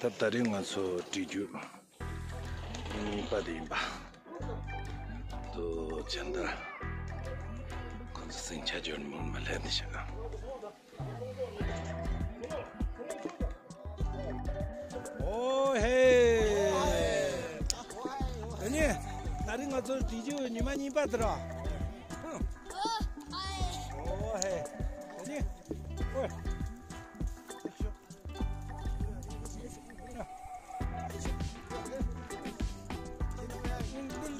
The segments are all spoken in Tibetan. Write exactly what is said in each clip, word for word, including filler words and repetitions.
ད་ད་རེས་ང་ཚོ་བྲིས་རྒྱུ་གཉིས་པ་དེ་ཡིན་པ། དུ་ཆ་འདི་ཁོ་ཚོ་སེང་ཆ་འཇོར་མོ་མ་ལྷན་དུ་ཤག་ཨོ་ཧེ། དེ་ནས་ད་རེས་ང་ཚོ་བྲིས་རྒྱུ་ཉི་མ་གཉིས་པ་དེ་ར། ཨོ་ཧེ། དེ་ནས་ཨོ།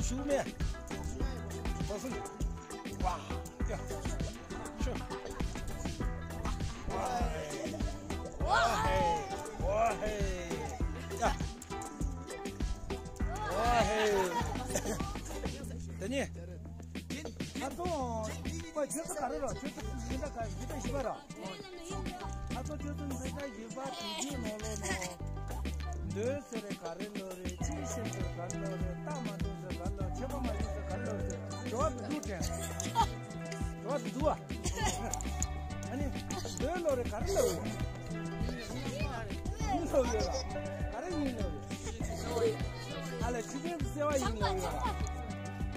ཤུགས་མེད། ད་སོང་། ཝ། ཡ། ཤུ། ཝ་ཧེ། ཝ་ཧེ། ཡ། ཝ་ཧེ། དེ་ནས། ད་དུང་། ཁོ་ཁྱོད་ཚོ་ག་རེ་རོ། ཁྱོད་ཚོ་ཡིན་ད་ག་ཡིན་ད་ཞིག་པ་རོ། ཨ་ཚོ་ཁྱོད་ཚོ་འཛིན་གྲྭ་བཞི་པ་དེ་རྒྱུད་ནང་ལོགས་ནང་། འདོད་ཟེར་ག་རེ་ལོ་རེད། ཅི་ཞིག་ཟེར་ག་རེ་ལོ་རེད། རྟགས་མ་གྲུབ་ཟེར་ག་རེ་ལོ། ཆད་པ་མ་བྱུང་ཟེར་ག་རེ་ལོ་རེད། དྲི་བ་དེ་འདུག་དྲན། དྲི་བ་དེ་འདུག་ཨ། ཨ་ནི་འདོད་ལོ་རེད་ག་རེ་ལོ་རེད། ཡིན་ལོ་ཡོད་ལ། ག་རེ་ཡིན་ལོ་ཡོད། ཨ་ལས་ཆུ་ཆེན་གསལ་བ་ཡིན་ལོ་ཡོད་ལ།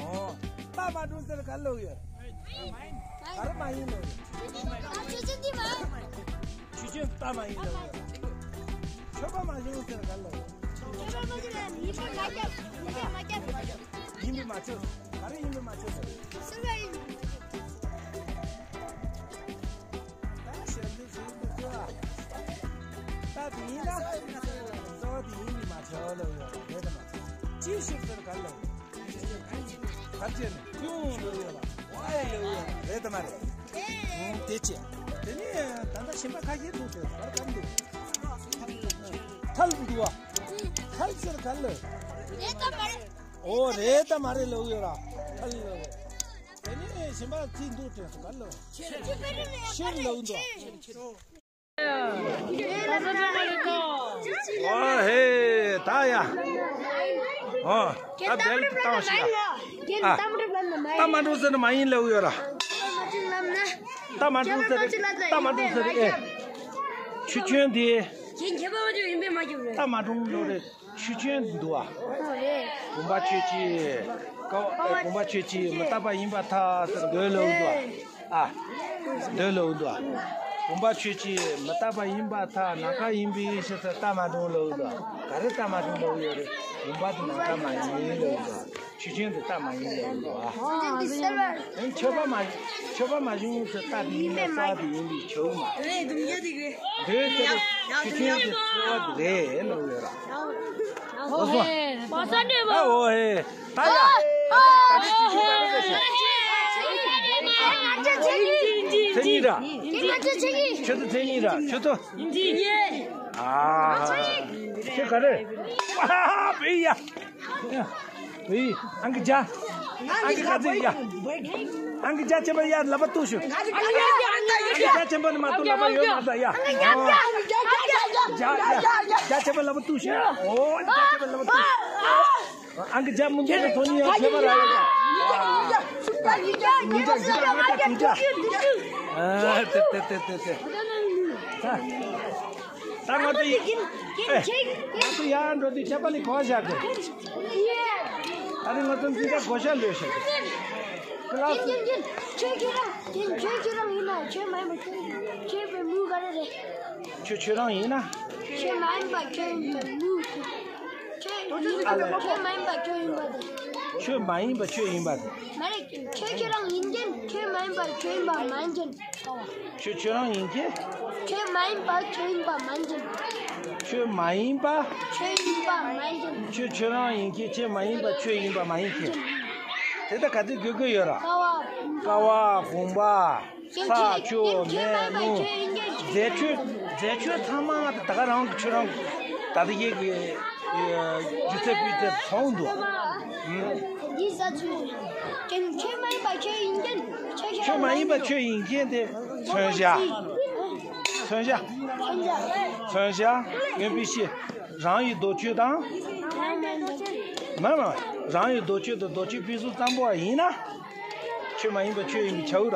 ཨོ། རྟགས་མ་གྲུབ་ཟེར་ག་རེ་ལོ་ཡོད། ག་རེ་མ་ཡིན་ལོ། ཆུ་ཆེན་འདི་མ། ཆུ་ཆེན་རྟ་མ་ཡིན་ལོ། ཆོད་པ་མ་བྱུང་ཟེར་ག་ལོ། ཆོད་པ་མ་བྱུང་ན་ཡིན་པ་མ་ཁྱབ། ཡིན་པ་མ་ཁྱབ། ཡིན་པས་མ་ཆོད། ག་རེ་ཡིན་པས་མ་ཆོད་ཟེར། སུ་ག་ཡིན། ད་ཞབས་འདེགས་བྱེད་འདུག་ཟེར་བ། ད་དེ་ཡིན་ན། རྩ་བ་དེ་ཡིན་པས་མ་ཆོད་ལོ་ཡོད་རེད་དམ། ཅི་ཞིག་ཟེར་ག་ལོ། ཐལ་ཅན་ཡོང་ལོ་ཡོད་ལ། ཝའི་ལོ་ཡོད་ལ། རེད་དམ་མ་རེད། ཨང་། དེ་ཅི། དེ་ནས་ད་ལྟ་གཞན་པ་ཁ་ཤས་འདུག་དེ་བར་གམ་འདུག་ཐལ་འདུག་བ། ཐལ་ཟེར་ག་ལོ། རེད་དམ་མ་རེད། ཨོ་རེད་དམ་མ་རེད་ལོ་ཡོད་ར། ཐལ་ལོ་རེད། དེ་ནས་གཞན་པ་ཅི་འདུག་དྲན་སོང་ག་ལོ། ཤེར་ལོ་འདུག་ཨོ་ཧེ། ད་ཡ། ཨོ། ད་བེལ་བཏང་ཞིག་ཡ། ཨ། རྟགས་མ་གྲུབ་ཟེར་ན་མ་ཡིན་ལབ་ཡོད་ར། རྟགས་མ་གྲུབ་ཟེར། རྟགས་མ་གྲུབ་ཟེར་ཨེ། ཆུ་ཆེན་དེ། རྟགས་མ་གྲུབ་ལོ་རེད། ཆུ་ཆེན་འདུག་ཨ། བུམ་པ་ཆོས་ཅན། ཀ་བ། བུམ་པ་ཆོས་ཅན་མི་རྟག་པ་ཡིན་པར་ཐལ་ཟེར་འདོད་ལོ་འདུག་ཨ། ཨ། འདོད་ལོ་འདུག་ཨ། བུམ་པ་ཆོས་ཅན་མི་རྟག་པ་ཡིན་པར་ཐལ། ནམ་མཁའ་ཡིན་པའི་ཕྱིར་ཟེར་རྟགས་མ་གྲུབ་ལོ་འདུག་ཨ། ག་རེ་རྟགས་མ་གྲུབ་ལོ་ཡོད་རེད། བུམ་པ་དེ་ནམ་མཁའ་མ་ཡིན་ལོ་འདུག་ཨ། ཆུ་ཆེན་དེ་རྟགས་མ་ཡིན་ལོ་འདུག་ཨ། ཨ། ཆོད་པ་མ། ཆོད་པ་མ་བྱུང་ཟེར་རྟགས་དེ་ཡིན་པས་རྩ་བ་དེ་ཡིན་པས་ཆོད་མ། འདོད་ཟེར་ཆུ་ཆེན་དེ་རྩ་བ་དེ་རེད་ལོ་ཡོད་ར། ཨོ་ཧེ། ད་ཡ། ད་ཅི་ཅི་ཅི་ད་རེ་རེ་ཞིག་ཚེ་གཉིས་ར། ཁྱོད་ཚོ་ཚེ་གཉིས་ར། ཁྱོད་ཚོ། ཨ། ཁྱོད་ག་རེ། ཨ་བེ་ཡ། བེ། ཨང་ཀི་བརྒྱ། ཨང་ཀི་ག་ཚོད་ཡ། ཨང་ཀི་བརྒྱ་ཆེན་པོ་ཡ་ལབ་པ་ཏུ་ཤུ། ཨང་ཀི་བརྒྱ་ཆེན་པོ་ནི་མ་ཏུ་ལབ་པ་ཡོད་མ་ད་ཡ། བརྒྱ་བརྒྱ་ཆེན་པོ་ལབ་པ་ཏུ་ཤུ། ཨོ་བརྒྱ་ཆེན་པོ་ལབ་པ་ཏུ་ཤུ། ཨང་ཀི་བརྒྱ་མི་འདུག་ན་དོ་ནི་ཡང་ཁྱད་པར་ར་ཡོད་ཀྱང་། ཉིས་བརྒྱ་ཉིས་བརྒྱ་ཉིས་བརྒྱ་ལྔ་བརྒྱ་དྲུག་བརྒྱ། ཨ་ཏེ་ཏེ་ཏེ་ཏེ་ཏེ། ད་ད་ང་ཚོ་ཡི་ཨེ། ང་ཚོ་ཡར་འགྲོ་དུས་ཁྱད་པར་ལས་གོ་བ་བཞག་གི། ད་རིང་ང་ཚོ་འཛིན་གྲྭ་བགོ་བཤའ་ལོས་བྱེད་དགོས། ཀི་ལ་སི། ཁྱོད་ཁྱོད་རང་ཁྱོད་ཁྱོད་རང་ཡིན་ན་ཁྱོད་མ་ཡིན་པ་ཁྱོད་ཁྱོད་པའི་མུ་ག་རེ་རེད། ཁྱོད་ཁྱོད་རང་ཡིན་ན། ཁྱོད་མ་ཡིན་པ་ཁྱོད་ཡིན་པའི་མུ། ཁྱོད་ཁྱོད་མ་ཡིན་པ་ཁྱོད་ཡིན་པ་དེ། ཁྱོད་མ་ཡིན་པ་ཁྱོད་ཡིན་པ་དེ། མ་རེད། ཁྱོད་ཁྱོད་རང་ཡིན་ཀྱང་ཁྱོད་མ་ཡིན་པ་ཁྱོད་ཡིན་པ་མ་ཡིན་ཀྱང་། ཁྱོད་ཁྱོད་རང་ཡིན་ཀྱང་། ཁྱོད་མ་ཡིན་པ་ཁྱོད་ཡིན་པ་མ་ཡིན་ཀྱང་། ཁྱོད་མ་ཡིན་པ། ཁྱོད་ཡིན་པ་མ་ཡིན་ཀྱང་། ཁྱོད་ཁྱོད་རང་ཡིན་ཀྱང་ཁྱོད་མ་ཡིན་པ་ཁྱོད་ཡིན་པ་མ་ཡིན་ཀྱང་། དེ་ལྟར་ག་ཚོད་དགོས་དགོས་ཡོད་ར། ཀ་བ། ཀ་བ། བུམ་པ། ས་ཆུ་མེ་རླུང་། རྫས་ཆོས། རྫས་ཆོས་ཚང་མ་ད་ག་རང་གི་ཁྱོད་རང་ད་ལྟ་ཡེ་གི་ཡོད་ཚད་སྤུས་ཚད་མཐོང་འདུག་འདི་ས་ཆུ། ཁྱོད་མ་ཡིན་པ་ཁྱོད་ཡིན་ཀྱང་། ཁྱོད་མ་ཡིན་པ་ཁྱོད་ཡིན་ཀྱང་དེ་མཚོན་བྱ། མཚོན་བྱ། མཚོན་བྱ། མངོན་པའི་ཤེས། རང་ཡི་འདོད་ཆོས་དང་། མ་མ། རང་ཡི་འདོད་ཆོས་དང་འདོད་ཆོས་སྤེལ་གསུམ་ཙམ་པོ་ཡིན་ན། ཁྱོད་མ་ཡིན་པ་ཁྱོད་ཡིན་པའི་ཆའུ་ར།